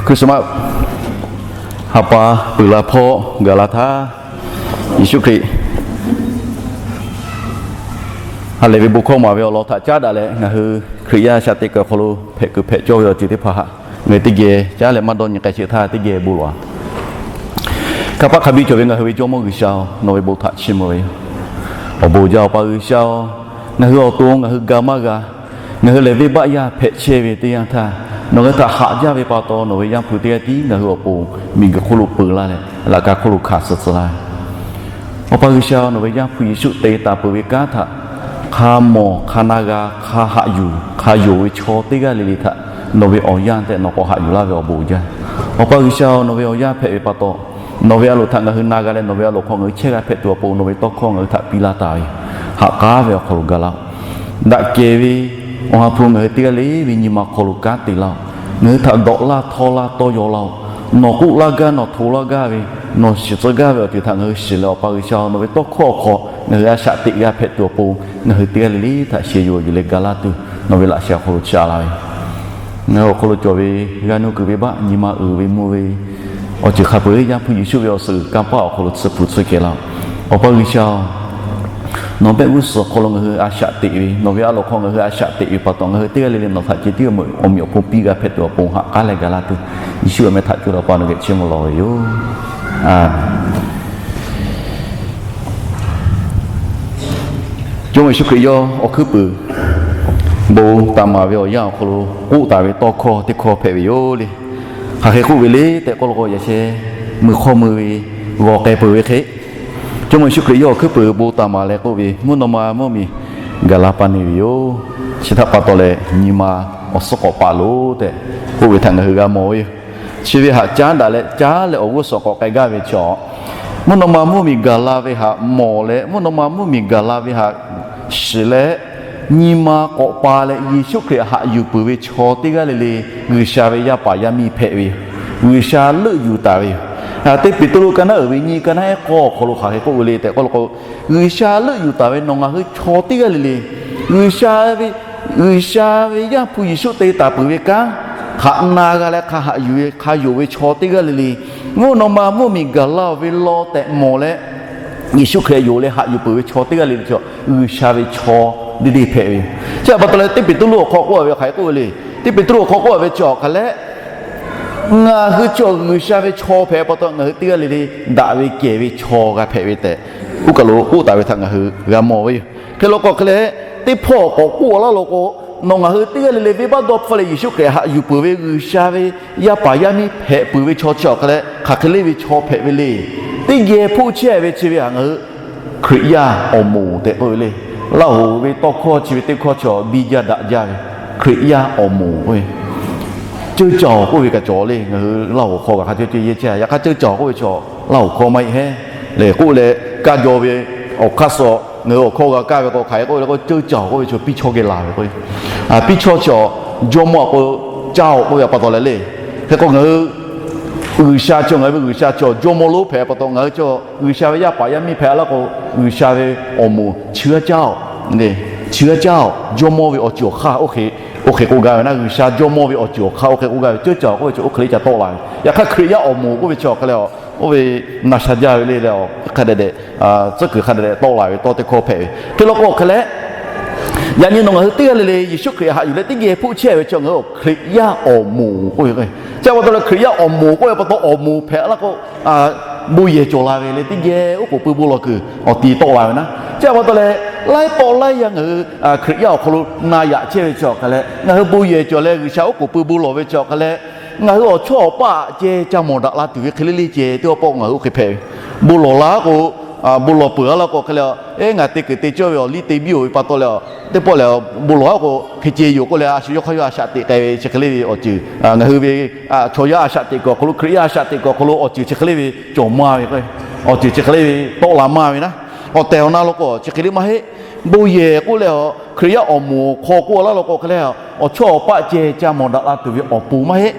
Christmas ha pa peuˬ la hpawˇ gaˬ la htaˇ, Yeˍsuˆ Hkriꞈ ha lehˬ ve bon hkawˇ maˍ ve awˬ lawn htaꞈ caˉ daꞈ leh, ngaˬ hui Hkriꞈ yaˇ shaꞈ teꞈ kuiˬ awˬ hk'aw lo hpehꞈ kuiˬ hpehꞈ cawˇ ve awˬ ceuˬ teˇ hpaˍ htaꞈ ngaˬ hui teˇ geh caˉ leh maˇ dawˇ nyi k'ai sheˍ htaˇ, teˇ geh bon lawˬ-a. Kanˇ paˆ hk'a biˇ cawˬ ve ngaˬ hui ve Jawˇmawˇ G'uiˬsha-oˬ, nawˬ ve bon htaꞈ chiˇ mvuh ve yoˬ. Awˬ bon jaˇ, Awˬ pa G'uiˬsha-oˬ, ngaˬ hui awˬ to ngaˬ hui ga maˇ g'a. Ngaˬ hui lehˬ venˇbaˆ yaˇ hpehꞈ chehˇ ve teˇ yanˇ htaˇ, nawˬ ngaˬ hui htaꞈ haꞈ jaˇ ve pa taw, nawˬ ve Yaˇ hpu teˇ g'aˇ tiˉ ngaˬ hui awˬ pon miˬguiˬ hk'oˆ lo peuˬ laˇ leh, laꞈ ka hk'oˆ lo hkanˍ suh tcuh laˇ ve Awˬ pa G'uiˬsha, nawˬ ve Yaˇ hpu Yeˍsuˆ te taˍ peuˬ ve kanˉ htaꞈ hk'a mawˬ hk'a na g'a, hk'a haꞈ yuˬ hk'a yonˍ ve chaw teˇ g'aˇ le le htaꞈ nawˬ ve awˬ yanˇ tehꞈ nawˬ k'awꞈ haꞈ yuˬ laˇ ve awˬ bon jaˇ. Awˬ pa G'uiˬsha, nawˬ ve awˬ yanˇ hpehꞈ ve pa taw, nawˬ ve a loˍ htaꞈ ngaˬ hui na g'a leh, nawˬ ve a loˍ hk'aw ngaˬ hui chehˇ g'a hpehꞈ tuˬ awˬ pon nawˬ ve tawˇ hkawˇ ngaˬ hui htaꞈ piˇ laˇ taˍ ve, ha k'aˉ ve awˬ hk'aw lo gaˬ laˇ-oˆ. Daꞈ kehˬ ve Awˬ ha hpu ngaˬ hui teˇ g'aˇ le ve nyi ma hk'aw lo kanˉ te laˇ-oˆ. Ngaˬ hui htaꞈ dawꞈ laˇ htawˇ laˇ tawˇ yaw laˇ-oˆ. Nawˬ k'oˆ laˇ gaˇ, nawˬ hto laˇ gaˇ ve, nawˬ shiˍ tcuh gaˇ ve awˬ ceuˬ htaꞈ ngaˬ hui shiˍ leh, Awˬ pa G'uiˬsha, nawˬ ve tawˇ hkawˇ awˬ hk'aw ngaˬ hui a shaꞈ teꞈ g'a hpehꞈ tuˬ awˬ pon, ngaˬ hui teˇ g'aˇ le le htaꞈ sheh yuˬ yuˬ leh ga laˇ tuˬ, nawˬ ve laꞈ sheh awˬ hk'aw lo ca la ve ngaˬ hui awˬ hk'aw lo cawˬ ve g'a nuˇ kuiˬ ve baˆ, nyi ma uiˍ ve mvuh ve awˬ ceuˬ hk'a peu-eˬ Yaˇ hpu Yeˍsuˆ ve awˬ suhˍ kanˇ paˆ awˬ hk'aw lo tsuhˇ hpu tsuhˇ kehˬ laˇ-oˆ. Awˬ pa G'uiˬsha-oˬ, nawˬ mehˆ g'uˇ suhˍ awˬ hk'aw lo ngaˬ hui a shaꞈ teꞈ ve, nawˬ ve a loˍ hk'aw ngaˬ hui a shaꞈ teꞈ ve pa taw, ngaˬ hui teˇ g'aˇ le le nawˬ htaꞈ ceh tiˉ awˬ meh awˬ miˬ awˬ hponˇ piˇ g'a hpehꞈ tuˬ awˬ pon ha k'aˉ leh ga laˇ tuˬ, Yeˍsuˆ awˬ meh htaꞈ cuˇ leh Awˬ pa nawˬ geh chiˇ mvuh lawˬ ve yoˬ. Jawˇmawˇ Yeˍsuˆ Hkriꞈ yawˇ awˬ hkuiˉ puiˍ bon taˍ maˍ ve awˬ yanˇ awˬ hk'aw lo k'oˆ taˍ ve tawˇ hkawˇ teˇ hkawˇ hpehꞈ ve yoˬ le. Hk'aˬ hk'e k'oˆ ve le tehꞈ k'oˆ law k'o, yaꞈ sheh mui hk'awˇ mui ve g'aw k'ai peuˬ ve hk'e, Jawˇmawˇ Yeˍsuˆ Hkriꞈ yawˇ awˬ hkuiˉ puiˍ bon taˍ maˍ leh k'oˆ ve, Mvuhˇ naw ma mvuhˇmiˬ gaˬ la pa neˇ ve yoˬ. Chi htaꞈ pa taw leh, nyi ma awˬ suhˉ k'awꞈ paˆ loˬ tehꞈ k'oˆ ve htaꞈ ngaˬ hui g'a mawˬ ve yoˬ. Chi ve htaꞈ caˉ daꞈ leh caˉ leh awˬ g'uˇ suhˍ k'awꞈ k'ai gaˇ ve chaw, mvuhˇ naw ma mvuhˇmiˬ gaˬ la ve htaꞈ mawˬ leh, mvuhˇ naw ma mvuhˇmiˬ gaˬ la ve htaꞈ shiˍ leh, nyi ma k'awꞈ pa leh Yeˍsuˆ Hkriꞈ haꞈ yuˬ peuˬ ve chaw teˇ g'aˇ le le G'uiˬsha ve yaˇ paˍ yaˇ miˇ hpehꞈ ve yoˬ. G'uiˬsha leuˆ yuˬ taˍ ve yoˬ. Teˇ Peˍtruˆ ka naˉ uiˍ ve nyiˇ ka naˉ ehˉ k'awˇ awˬ hk'aw lo hk'aˬ hk'e k'oˆ ve le tehꞈ k'oˆ law k'o, G'uiˬsha leuˆ yuˬ taˍ ve nawˬ ngaˬ hui chaw teˇ g'aˇ le le, G'uiˬsha ve, G'uiˬsha ve Yaˇ hpu Yeˍsuˆ te taˍ peuˬ ve kanˉ htaꞈ na g'a leh hk'a haꞈ yuˬ ve hk'a yonˍ ve chaw teˇ g'aˇ le le, mvuhˇ naw ma mvuhˇmiˬ gaˬ la-oˬ ve law tehꞈ mawˬ leh, Yeˍsuˆ Hkriꞈ yonˍ leh haꞈ yuˬ peuˬ ve chaw teˇ g'aˇ le le chaw, G'uiˬsha ve chaw deˇ deˇ hpehꞈ ve yoˬ. Chi htaꞈ pa taw leh, Teˇ Peˍtruˆ awˬ hk'aw k'oˆ ve hk'aˬ hk'e k'oˆ ve le. Teˇ Peˍtruˆ awˬ hk'aw k'oˆ ve chi awˬ hk'aˬ leh, ngaˬ hui chaw G'uiˬsha ve chaw hpehꞈ pa taw, ngaˬ hui teˇ g'aˇ le le daꞈ ve kehˬ ve chaw g'a hpehꞈ ve tehꞈ, oˇ kaˬ lo k'oˆ taˍ ve htaꞈ ngaˬ hui g'a mawˬ ve yoˬ. Hk'e law k'o hk'e leh, teˇ hpawˇ k'awꞈ k'oˆ laˇ law k'o, nawˬ ngaˬ hui teˇ g'aˇ le le venˇbaˆ dawˇ hpfuhˇ leh Yeˍsuˆ Hkriꞈ haꞈ yuˬ peuˬ ve G'uiˬsha ve yaˇ paˍ yaˇ miˇ hpehꞈ peuˬ ve chaw chi awˬ hk'aˬ leh, hk'aˬ hk'e le ve chaw hpehꞈ ve le. Teˇ geh hpoˆ chehˇ ve chi ve htaꞈ ngaˬ hui Hkriꞈ yaˇ awˬ moˍ tehꞈ k'oˆ ve le. Laˇ hoꞈ ve tawˇ hkawˇ chi ve teˇ hkawˇ chaw biˇ jaˇ daꞈ jaˇ ve, Hkriꞈ yaˇ awˬ moˍ k'oˆ ve, ceuˇ caˬ-oˬ k'oˆ ve kaꞈ cawˬ le. Ngaˬ hui Laˇ hoꞈ hk'aw kaꞈ hk'a ceuˇ ceuˇ yehˇ chehˇ. Yaꞈ hk'aˇ ceuˇ caˬ-oˬ k'oˆ ve chaw Laˇ hoꞈ hkawˇ maˇ heˆ heˆ le k'oˆ leh, kaˇ jaw ve awˬ hk'aˇ suh ngaˬ hui awˬ hkawˇ g'a kaˇ ve k'o, hk'aˬ hk'e k'oˆ ve le k'o, ceuˇ caˬ-oˬ k'oˆ ve chaw piˇ chawˇ geh laˬ ve k'o, piˇ chawˇ chi awˬ jawˇmawˇ k'o caˇ-oˬ k'oˆ ve pa taw leh le. Hk'e k'o ngaˬ hui G'uiˬsha chi ngaˬ hui ve G'uiˬsha chi awˬ jawˇmawˇ lonˉ hpehꞈ pa taw, ngaˬ hui chi G'uiˬsha ve yaˇ paˍ yaˇ miˇ hpehꞈ laˇ k'o, G'uiˬsha ve awˬ moˍ chi g'a caˇ-oˬ, chi g'a caˇ-oˬ, jawˇmawˇ ve awˬ ceuˬ awˬ hk'aˇ oˇ hk'e, oˇ hk'e k'oˆ gaˇ ve naˉ, G'uiˬsha jawˇmawˇ ve awˬ ceuˬ awˬ hk'aˇ oˇ hk'e k'oˆ gaˇ ve, ceuˇ caˬ k'oˆ ve chi oˇ hk'e le ca tawˆ la ve. Yaꞈ hk'aˇ Hkriꞈ yaˇ awˬ moˍ k'oˆ ve chi awˬ hk'aˬ leh, oˇ ve na sha jaˇ ve le leh, hk'a dehꞈ dehꞈ tcuhˉ kuiˬ hk'a dehꞈ dehꞈ tawˆ la ve tawˇ teˇ hkawˇ hpehꞈ ve. Hk'e law k'o hk'e leh, yaꞈ nyi nawˬ ngaˬ hui teˇ g'aˇ le le Yeˍsuˆ Hkriꞈ haꞈ yuˬ leh teˇ geh hpoˆ chehˇ ve chi ngaˬ hui Hkriꞈ yaˇ awˬ moˍ k'oˆ ve. Chi pa taw leh Hkriꞈ yaˇ awˬ moˍ k'oˆ ve pa taw, awˬ moˍ hpehꞈ laˇ k'o, bon yehˬ cawˬ la ve le, teˇ geh oˉ k'oˍ pui bon lawˬ kuiˬ awˬ ti tawˆ la ve naˉ. Chi pa taw leh, laiˉ pawˆ laiˉ yaˇ ngaˬ hui Hkriꞈ yaˇ awˬ hk'aw lo na yaꞈ chehˇ ve chi awˬ hk'aˬ leh, ngaˬ hui bon yehˬ cawˬ leh G'uiˬsha oˉ k'oˍ pui bon lawˬ ve chi awˬ hk'aˬ leh, ngaˬ hui awˬ chawˇ awˬ paˆ ceh ca mawˬ daꞈ la tuˬ ve hk'e le le ceh teˇ pawˆ ngaˬ hui oˇ hk'e hpehꞈ ve. Bon lawˬ la k'o, bon lawˬ peuˬ a laˇ k'o hk'e leh, eˉ ngaˬ te kuiˬ te cawˇ ve awˬ liˇ te biˇ-oˬ ve pa taw leh, teˇ pawˆ lehˬ bon lawˬ a k'o hk'e ceh yoˬ k'oˆ leh, a shu yawˇ hk'aˇ yawˇ a shaꞈ teꞈ k'ai ve chi hk'e le ve awˬ ceuˬ, ngaˬ hui ve chaw yaˇ a shaꞈ teꞈ kuiˬ awˬ hk'aw lo, Hkriꞈ yaˇ a shaꞈ teꞈ kuiˬ awˬ hk'aw lo awˬ ceuˬ chi hk'e le ve cawˬ maˇ ve k'o, awˬ ceuˬ chi hk'e le ve tawˆ la maˇ ve naˉ. Awˬ tehˬ awˬ na law k'o chi hk'e le maˇ heˆ. Bon yehˬ k'oˆ leh a, Hkriꞈ yaˇ awˬ moˍ awˬ hk'aw k'oˆ laˇ law k'o hk'e leh, awˬ chawˇ awˬ paˆ ceh ca mawˬ daꞈ la tuˬ ve awˬ pon maˇ heˆ.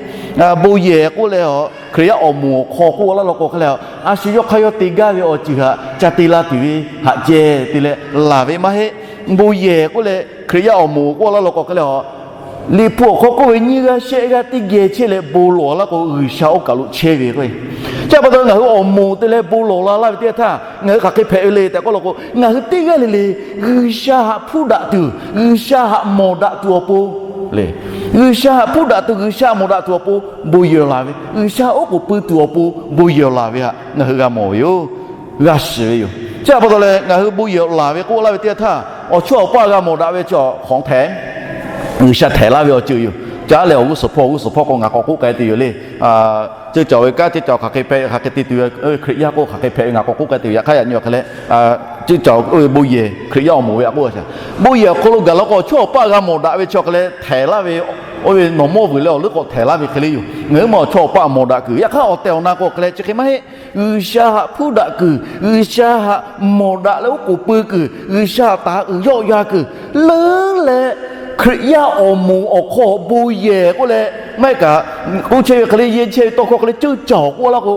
Bon yehˬ k'oˆ leh a, Hkriꞈ yaˇ awˬ moˍ awˬ hk'aw k'oˆ laˇ law k'o hk'e leh, a shu yawˇ hk'aˇ yawˇ te gaˇ ve awˬ ceuˬ htaꞈ ca te la tuˬ ve htaꞈ ceh te leh laˬ ve maˇ heˆ. Bon yehˬ k'oˆ leh Hkriꞈ yaˇ awˬ moˍ k'oˆ laˇ law k'o hk'e leh a, Liꞈ hpu awˬ hk'aw k'oˆ ve, nyiˇ g'aˇ shehˆ g'aˇ teˇ geh chehˇ leh bon lawˬ laˇ k'o, G'uiˬsha oˇ kaˬ lo chehˇ ve k'o. Chi pa taw ngaˬ hui awˬ moˍ te leh bon lawˬ la laˇ ve teˇ yanˇ htaˇ, ngaˬ hui hk'aˬ hk'e hpehꞈ ve le tehꞈ k'oˆ law k'o, ngaˬ hui teˇ g'aˇ le le G'uiˬsha htaꞈ hpuˇ daꞈ tuˬ, G'uiˬsha htaꞈ mawˬ daꞈ tuˬ awˬ pon le, G'uiˬsha htaꞈ hpuˇ daꞈ tuˬ, G'uiˬsha htaꞈ mawˬ daꞈ tuˬ awˬ pon bon yehˬ laˬ ve, G'uiˬsha oˉ k'oˍ pui tuˬ awˬ pon bon yehˬ laˬ ve htaꞈ ngaˬ hui g'a mawˬ ve yoˬ. G'a shiˍ ve yoˬ. Chi pa taw leh ngaˬ hui bon yehˬ laˬ ve k'oˆ laˇ ve teˇ yanˇ htaˇ, awˬ chawˇ awˬ paˇ g'a mawˬ daꞈ ve chi hk'awꞈ hteˍ, G'uiˬsha htehˍ laˇ ve awˬ ceuˬ yoˬ. Caˉ leh awˬ g'uˇ suhˍ hpawˇ awˬ g'uˇ suhˍ hpawˇ k'o ngaˬ k'awꞈ k'oˆ k'ai tuˬ yoˬ le. Ceuˇ caˬ ve kanˉ ceuˇ caˬ hk'aˬ hk'e hpehꞈ, hk'aˬ hk'e te tuˬ, Hkriꞈ yaˇ k'o hk'aˬ hk'e hpehꞈ ve ngaˬ k'awꞈ k'oˆ k'ai tuˬ yoˬ. Yaꞈ hk'aˇ yaꞈ nyi awˬ hk'e leh, ceuˇ caˬ oˇ ve bon yehˬ Hkriꞈ yaˇ awˬ moˍ ve a k'oˆ a shaˍ, bon yehˬ awˬ hk'aw lo gaˬ law k'o, awˬ chawˇ awˬ paˇ g'a mawˬ daꞈ ve chi awˬ hk'e leh htehˍ laˇ ve, oˇ ve nawˬ mawˇ vuiˬ leh awˬ leuˉ k'awꞈ htehˍ laˇ ve hk'e le yoˬ. Ngaˬ hui ma awˬ chawˇ awˬ paˇ mawˬ daꞈ kuiˬ, yaꞈ hk'aˇ awˬ tehˬ awˬ na k'o hk'e leh chi hk'e maˇ heˆ. G'uiˬsha htaꞈ hpuˇ daꞈ kuiˬ, G'uiˬsha htaꞈ mawˬ daꞈ leh oˉ k'oˍ pui kuiˬ, G'uiˬsha htaꞈ taˍ uiˍ yawˆ ya kuiˬ leuˉ leh, Hkriꞈ yaˇ awˬ moˍ awˬ hk'aw bon yehˬ k'oˆ leh, maˇ heˆ kaꞈ k'oˆ chehˇ ve hk'e leh, yehˇ chehˇ ve tawˇ hkawˇ hk'e leh, ceuˇ caˬ k'oˆ laˇ k'o,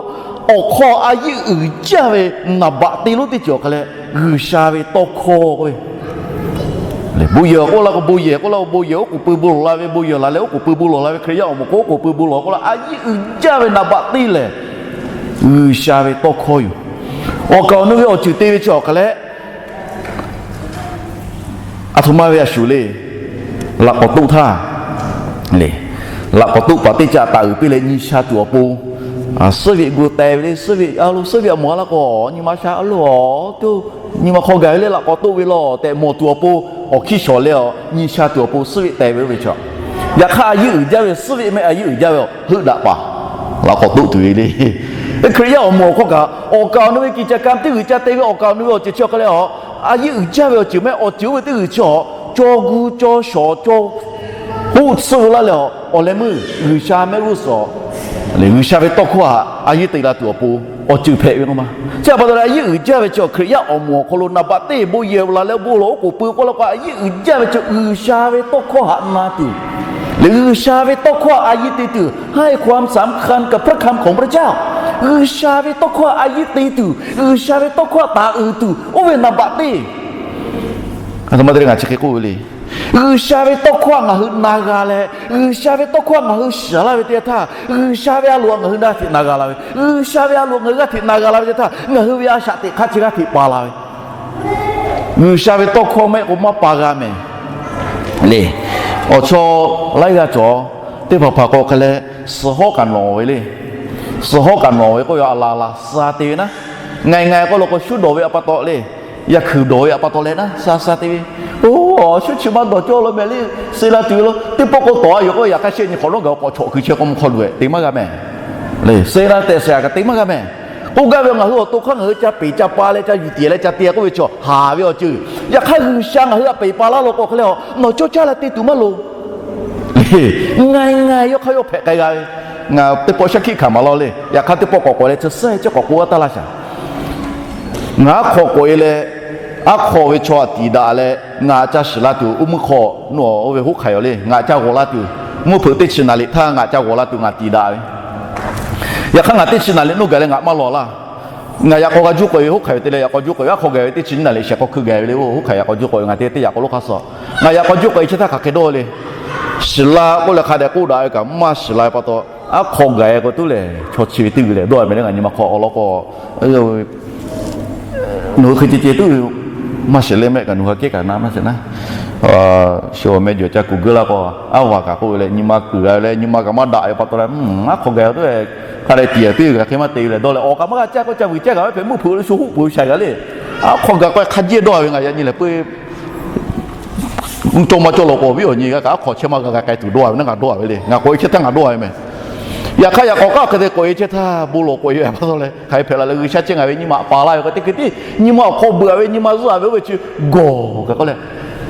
awˬ hk'aw a yiˆ uiˍ jaˇ ve naˍ baꞈ te lonˉ teˇ ceuˬ awˬ hk'e leh, G'uiˬsha ve tawˇ hkawˇ k'oˆ ve bon yehˬ k'oˆ laˇ k'o, bon yehˬ k'oˆ laˇ k'o, bon yehˬ oˉ k'oˍ pui bon lawˬ la ve, bon yehˬ laˬ leh oˉ k'oˍ pui bon lawˬ la ve, Hkriꞈ yaˇ awˬ moˍ k'o oˉ k'oˍ pui bon lawˬ k'oˆ laˇ, a yiˆ uiˍ jaˇ ve naˍ baꞈ te lehˬ, G'uiˬsha ve tawˇ hkawˇ yoˬ. Awˬ kaˍ awˬ nu ve awˬ ceuˬ te ve chi awˬ hk'e leh, aˬ htoꞈ ma ve a shuˍ le. Laꞈ k'awꞈ toˆ htaˇ le, laꞈ k'awꞈ toˆ paˍ teˇ caꞈ taˍ uiˍ piˇ leh nyi sha tuˬ awˬ pon, suhˉ veꞈ gu teh ve le, suhˉ veꞈ a lo, suhˉ veꞈ a mawˬ a laˇ k'o, nyi ma sha a lo, nyi ma hk'aw gaˬ ve le, laꞈ k'awꞈ toˆ ve law tehꞈ mawˬ tuˬ awˬ pon, awˬ hkiˇ shawˍ leh a nyi sha tuˬ awˬ pon suhˉ veꞈ teh ve oˇ ve chaw. Yaꞈ hk'aˇ a yiˆ uiˍ jaˇ ve suhˉ veꞈ mehˆ, a yiˆ uiˍ jaˇ ve heuˆ daꞈ paˍ laꞈ k'awꞈ toˆ tuˬ ve le. Hkriꞈ yaˇ awˬ moˍ awˬ hk'aw kaꞈ awˬ kaˍ awˬ nu ve kiꞈ ca ka teˇ g'uiˬ ca te ve awˬ kaˍ awˬ nu ve awˬ ceuˬ chi awˬ hk'e leh a, a yiˆ uiˍ jaˇ ve awˬ ceuˬ mehˆ, awˬ ceuˬ oˇ ve teˇ g'uiˬ chi awˬ cawˇ gu cawˇ shawˍ cawˇ hoˆ tsuhˇ laˇ leh a, awˬ leh meuˇ G'uiˬsha mehˆ g'uˇ suhˍ le, G'uiˬsha ve tawˇ hkawˇ htaꞈ a yiˇ te la tuˬ awˬ pon awˬ ceuˬ hpehꞈ ve k'o ma. Chi pa taw leh a yiˆ uiˍ jaˇ ve chi Hkriꞈ yaˇ awˬ moˍ awˬ hk'aw lo naˍ baꞈ teˇ bon yehˬ laˬ leh bon lawˬ oˉ k'oˍ pui k'oˆ laˇ k'o, a yiˆ uiˍ jaˇ ve chi G'uiˬsha ve tawˇ hkawˇ htaꞈ na tuˬ le, G'uiˬsha ve tawˇ hkawˇ htaꞈ a yiˇ te tuˬ, ให้ความสำคัญกับพระคำของพระเจ้า G'uiˬsha ve tawˇ hkawˇ htaꞈ a yiˇ te tuˬ, G'uiˬsha ve tawˇ hkawˇ htaꞈ taˍ uiˍ tuˬ, oˇ ve naˍ baꞈ teˇ ngaˬ chi hk'e k'oˆ ve le. G'uiˬsha ve tawˇ hkawˇ htaꞈ ngaˬ hui na g'a leh, G'uiˬsha ve tawˇ hkawˇ htaꞈ ngaˬ hui shiˍ laˇ ve teˇ yanˇ htaˇ, G'uiˬsha ve a loˍ htaꞈ ngaˬ hui g'aˇ hteꞈ na g'a la ve, G'uiˬsha ve a loˍ ngaˬ hui g'aˇ hteꞈ na g'a la ve teˇ yanˇ htaˇ, ngaˬ hui ve a shaꞈ teꞈ hk'aˇ chi g'aˇ hteꞈ pa la ve, G'uiˬsha ve tawˇ hkawˇ mehˆ k'o maˇ pa g'a mehˍ le. Awˬ chaw laiˉ g'aˇ cawˬ teˇ hpaˍ hpaˍ k'o hk'e leh, suhˍ hawˉ kaꞈ nawˬ ve le. Suhˍ hawˉ kaꞈ nawˬ ve k'oˆ ve a laˬ laˬ sha te ve naˉ, ngaˬ ngaˬ k'oˆ law k'o shuˉ dawˬ ve a pa taw le, yaˇ hkuiˬ dawˬ ve a pa taw leh naˉ sha sha te ve, oˇ shuˉ chi maˇ dawˬ cawˇ lo mehˍ le. Suh la tuˬ ve lo teˇ pawˆ k'o tawˍ a yoˬ k'oˆ ve, yaꞈ hk'aˇ shehˆ nyi hk'awꞈ nawˉ gaˬ k'awꞈ chawꞈ kuiˬ chehˇ k'o mvuhˇ hk'aw lo-e te maˇ g'a mehˍ le. Suh la tehꞈ suh a kaꞈ te maˇ g'a mehˍ. K'oˆ gaˇ ve ngaˬ hui awˬ to hk'aˇ ngaˬ hui ca peˍ ca pa leh ca yuˬ tiˍ leh ca te k'oˆ ve chaw haˍ ve awˬ ceuˬ. Yaꞈ hk'aˇ G'uiˬsha ngaˬ hui htaꞈ peˍ pa laˇ law k'o hk'e leh a, nawˬ cawˇ caˇ leh te tuˬ maˇ loˍ. Ngaˬ ngaˬ yawˇ hk'aˇ yawˇ hpehꞈ k'ai g'a ve, ngaˬ teˇ pawˆ shaˉ hkiˆ hkanˍ maˍ law le. Yaꞈ hk'aˇ teˇ pawˆ k'awꞈ k'awꞈ leh chi suhˉ e chi k'awꞈ k'oˆ a taˇ laˇ shaˍ. Ngaˬ aˉ hk'aw k'awꞈ e leh, aˉ hk'aw ve chaw htaꞈ tiˍ daꞈ leh ngaˬ ca shiˍ la tuˬ, oˇ mvuhˇ hk'aw nawˬ oˇ ve hoˉ hk'aiˍ yoˬ le, ngaˬ ca g'awˬ la tuˬ, mvuhˇ hpeuꞈ teˇ chi naˍ riˍ htaˇ ngaˬ ca g'awˬ la tuˬ ngaˬ tiˍ daꞈ ve. Yaꞈ hk'aˇ ngaˬ teˇ chi naˍ riˍ nawˇ gaˬ leh ngaˬ maˇ lawˬ laˇ. Ngaˬ yaꞈ k'aw g'a juˇ k'oꞈ ve hoˉ hk'aiˍ yoˬ te leh yaꞈ k'aw juˇ k'oꞈ ve, aˉ hk'aw gaˬ ve teˇ chi naˍ riˍ shehˍ hk'aw hkuiˇ gaˬ ve le, oˇ hoˉ hk'aiˍ yaꞈ k'aw juˇ k'oꞈ ve ngaˬ te teˇ yaꞈ k'aw lo hk'a suh. Ngaˬ yaꞈ k'aw juˇ k'oꞈ e chi htaˇ hk'aˬ hk'e dawˇ le. Shiˍ la k'oˆ leh hk'a dehꞈ k'oˆ daꞈ ve kaꞈ maˇ shiˍ la ve pa taw, aˉ hk'aw gaˬ e k'o tuˉ lehˬ chaw chi ve teˇ g'uiˬ lehˬ dawˇ ve mehˍ le. Ngaˬ nyi ma hk'aw awˬ lawn k'o, nawˬ hui hk'e ceh ceh tuˉ maˇ shiˍ leh mehˆ kaꞈ nawˬ hui ha kehˉ kaꞈ na maˇ shiˍ naˉ. Shu awˬ meh jawˬ ca kuˬ geuˆ laˇ k'o, aˉ vaˬ kaꞈ k'oˆ ve leh nyi ma kuiˬ g'a ve leh nyi ma kaꞈ maˇ daꞈ ve pa taw leh, aˉ hk'aw gaˬ tuˉ hk'a dehꞈ tiˍ tuˉ g'a hk'e maˇ te ve lehˬ dawˇ leh awˬ kaꞈ maˇ g'a caˇ k'o ca vuiˬ caˇ g'a ve hpehꞈ mvuhˇ hpeuꞈ lo shu hoˆ peuˬ shaˍ g'a le. Aˉ hk'aw gaˬ k'o hk'a jehˇ dawˇ ve ngaˬ yaꞈ nyi lehˬ peu cawˇ maˇ cawˇ law k'o, awˬ viˉ awˬ nyi g'a kaꞈ aˉ hk'aw chehˇ maˇ g'a g'a k'ai tuˬ dawˇ ve naˉ, ngaˬ dawˇ ve le. Ngaˬ k'awꞈ e chehˇ htaˇ ngaˬ dawˇ ve mehˍ. Yaꞈ hk'aˇ yaꞈ k'aw k'aˉ hk'e te k'awꞈ e chehˇ htaˇ bon lawˬ k'oꞈ e ve pa taw leh hk'aˬ hk'e hpehꞈ la leh G'uiˬsha chehˇ ngaˬ ve nyi ma htaꞈ pa laˇ ve k'o teˇ hkui tiˉ nyi ma awˬ hk'aw beuꞈ ve nyi ma zuhˆ a ve oˇ ve chi gawˬ kaꞈ k'oˆ leh,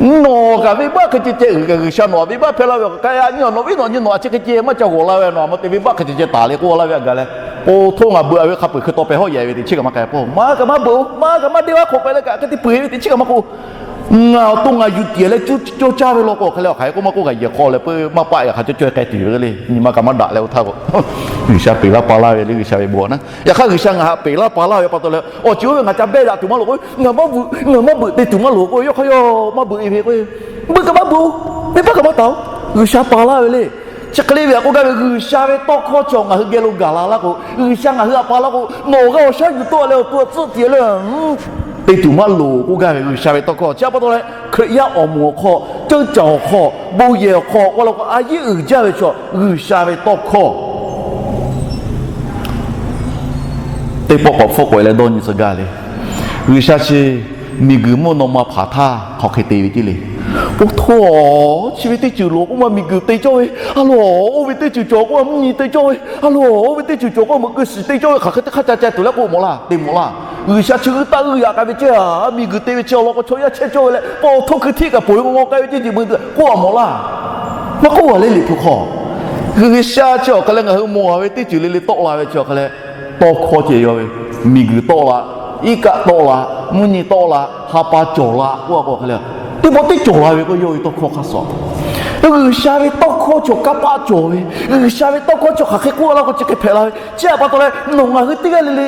nawˬ kaꞈ venˇbaˆ hk'e ceh ceh uiˍ kaꞈ G'uiˬsha nawˬ venˇbaˆ hpehˇ laˇ ve k'o, k'ai a nyi nawˬ viˉ nawˬ nyi nawˬ a chi hk'e ceh maˇ ca g'awˬ la ve nawˬ a ma te venˇbaˆ hk'e ceh ceh taˍ le k'oˆ laˇ ve a gaˬ leh, po htoˇ ngaˬ beuꞈ a ve hk'a peu-eˬ hkui taw pehˬ hawˉ yehˬ ve teꞈ chiˉ kaꞈ maˇ k'ai pawˇ maˇ kaꞈ maˇ beuꞈ-o, maˇ kaꞈ maˇ deˇ aˉ hk'aw k'ai leh kaꞈ hk'e te peuˬ ve teꞈ chiˉ kaꞈ maˇ k'oˆ. Ngaˬ awˬ to ngaˬ yuˬ tiˍ leh cawˇ caˇ ve law k'o hk'e leh awˬ hk'aˬ hk'e k'oˆ maˇ k'oˆ kaꞈ yehˬ hk'aw leh peu maˇ paˆ yaꞈ hk'aˬ cawˇ cawˇ k'ai tuˬ ve le. Nyi ma kaꞈ maˇ daꞈ leh oˇ htaˇ k'o, G'uiˬsha peꞈ laˇ pa laˇ ve le, G'uiˬsha ve bon naˉ. Yaꞈ hk'aˇ G'uiˬsha ngaˬ htaꞈ peꞈ laˇ pa laˇ ve pa taw leh awˬ ceuˬ oˇ ve ngaˬ ca behˇ daꞈ tuˬ maˇ loˍ k'o, ngaˬ maˇ beuꞈ, ngaˬ maˇ beuꞈ te tuˬ maˇ loˍ k'o, yawˇ hk'aˇ yawˇ maˇ beuꞈ e ve k'o, beuꞈ kaꞈ maˇ taˍ-o, venˇbaˆ kaꞈ maˇ taˍ-o. G'uiˬsha pa laˇ ve le. Chi hk'e le ve htaꞈ k'oˆ gaˇ ve, G'uiˬsha ve tawˇ hkawˇ chi ngaˬ hui geh lo gaˬ la laˇ k'o, G'uiˬsha ngaˬ hui htaꞈ pa laˇ k'o, nawˬ g'a awˬ shaˉ yuˬ tawˆ leh awˬ to htaꞈ tcuhˆ tiꞈ leh te tuˬ maˇ loˍ k'oˆ gaˇ ve G'uiˬsha ve tawˇ hkawˇ. Chi pa taw leh Hkriꞈ yaˇ awˬ moˍ awˬ hk'aw, ceuˇ caˬ awˬ hk'aw, bon yehˬ awˬ hk'aw, k'oˆ la k'o, a yeˉ uiˍ jaˇ ve chaw G'uiˬsha ve tawˇ hkawˇ teˇ pawˆ k'awꞈ hpfuhˆ k'awꞈ e leh dawˇ nyi tcuh gaˇ le. G'uiˬsha chi miˬguiˬ mvuhˇ naw ma hpanˍ htaˇ hk'aˬ hk'e te ve ceˇ le. Oˇ htaˇ, chi ve teˇ ceuˬ loˍ k'oˆ ma miˬguiˬ te cawˇ ve, a loˍ, oˇ ve teˇ ceuˬ cawˬ k'oˆ ma mvuhˇ nyi te cawˇ ve, a loˍ, oˇ ve teˇ ceuˬ cawˬ k'oˆ ma meuꞈ keu shiˍ te cawˇ ve, hk'aˬ hk'e teˇ hk'aˇ ca ca tuˬ leh k'oˆ mawˬ laˇ, te mawˬ laˇ. G'uiˬsha chi g'uˇ taˆ g'uˇ yaꞈ k'ai ve ceˇ, miˬguiˬ te ve chi awˬ lawn k'o chaw yaˇ chehˇ cawˇ ve leh, paw htoˇ hkui htiˆ kaꞈ poˬ ve ngaw k'ai ve ceˇ, jeˬ meuˇ k'oˆ a mawˬ laˇ. Maˇ k'oˆ a le, Liꞈ hpu hk'aw G'uiˬsha chi awˬ hk'aw leh ngaˬ hui mawˬ a ve teˇ ceuˬ le le tawˆ la ve chi awˬ hk'aw leh, tawˇ hkawˇ ceh yaw ve, miˬguiˬ tawˆ la, iˉ kaˆ tawˆ la, mvuhˇ nyi tawˆ la, ha pa cawˬ la k'oˆ a k'o hk'e le, teˇ pawˆ teˇ cawˬ la ve k'o, yawˇ ve tawˇ hkawˇ hk'aˇ suh. G'uiˬsha ve tawˇ hkawˇ chi awˬ kanˇ paˆ cawˬ ve, G'uiˬsha ve tawˇ hkawˇ chi hk'aˬ hk'e k'oˆ a laˇ k'o chi hk'e hpehꞈ la ve. Chi htaꞈ pa taw leh nawˬ ngaˬ hui teˇ g'aˇ le le